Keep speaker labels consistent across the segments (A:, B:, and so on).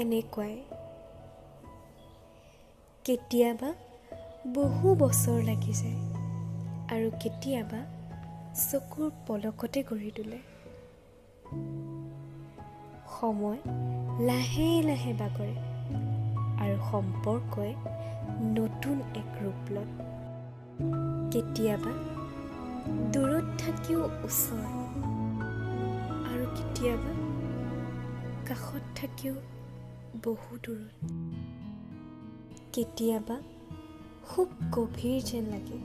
A: এনেকুৱাই। কেতিয়াবা বহু বছৰ লাগি যায় আৰু কেতিয়াবা চকুৰ পলকতে গঢ়ি তোলে। সময় লাহে লাহে বাগৰে আৰু সম্পৰ্কই নতুন এক ৰূপ লয়। কেতিয়াবা দূৰত থাকিও ওচৰ আৰু কেতিয়াবা কাষত থাকিও বহু দূৰত। কেতিয়াবা খুব গভীৰ যেন লাগে,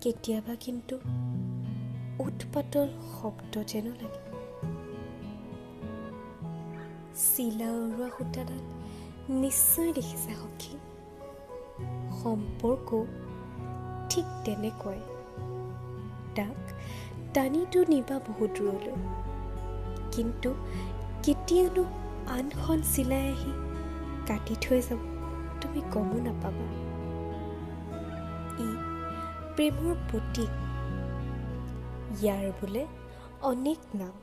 A: কেতিয়াবা কিন্তু উৎপাতল শব্দ যেনো লাগে। চিলা উৰুৱা সূতাডাল নিশ্চয় দেখিছা সখী, সম্পৰ্কও ঠিক তেনেকুৱাই। তাক টানিতো নিবা বহু দূৰলৈ, কিন্তু কেতিয়ানো আনখন চিলাই আহি কাটি থৈ যাব তুমি গমো নাপাবা। ই প্ৰেমৰ প্ৰতীক, ইয়াৰ বোলে অনেক নাম।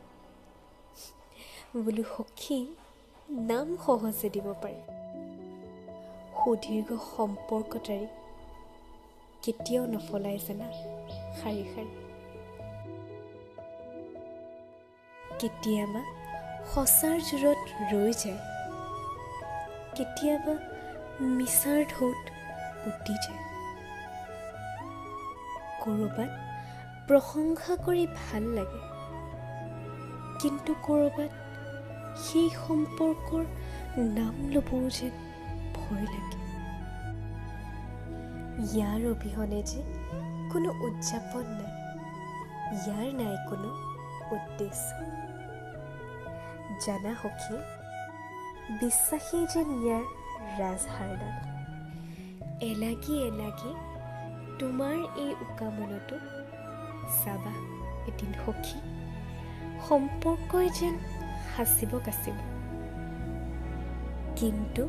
A: বোলো সখী, নাম সহজে দিব পাৰে, সুদীৰ্ঘ সম্পৰ্কতাৰী কেতিয়াও নফলাই জানা শাৰী শাৰী। কেতিয়াবা সঁচাৰ জোৰত ৰৈ যায়, কেতিয়াবা মিছাৰ ঢৌত উটি যায়। ক'ৰবাত প্ৰশংসা কৰি ভাল লাগে, কিন্তু ক'ৰবাত সেই সম্পৰ্কৰ নাম ল'বও যেন ভয় লাগে। ইয়াৰ অবিহনে যে কোনো উদযাপন নাই, ইয়াৰ নাই কোনো উদ্দেশ্য। জানা সখী, বিশ্বাসেই যেন ইয়াৰ ৰাজহাড়ডাল। এলাগি এলাগি তোমাৰ এই উকা মনতো চাবা এদিন সখী, সম্পৰ্কই যেন সাঁচিব কাচিব। কিন্তু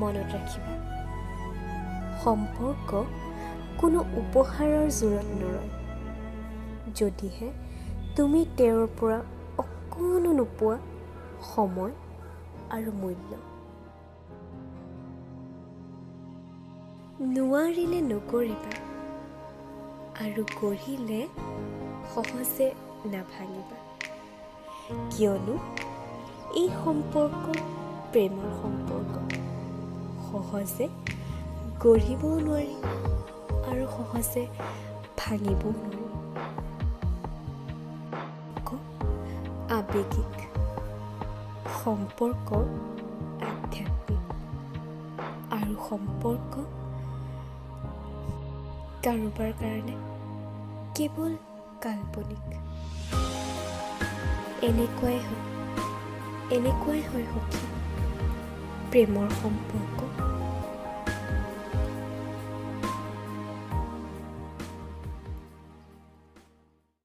A: মনত ৰাখিবা, সম্পৰ্ক কোনো উপহাৰৰ জোৰত নৰয়। যদিহে তুমি তেওঁৰ পৰা অকণো নোপোৱা সময় আৰু মূল্য। নোৱাৰিলে নগঢ়িবা আৰু গঢ়িলে সহজে নাভাঙিবা, কিয়নো এই সম্পৰ্ক প্ৰেমৰ সম্পৰ্ক, সহজে গঢ়িবও নোৱাৰি আৰু সহজে ভাঙিবও নোৱাৰি। আৱেগিক সম্পৰ্ক আধ্যাত্মিক আৰু সম্পৰ্ক কাৰোবাৰ কাৰণে কেৱল কাল্পনিক। এনেকুৱাই হয়, এনেকুৱাই হয় সখী প্ৰেমৰ সম্পৰ্ক।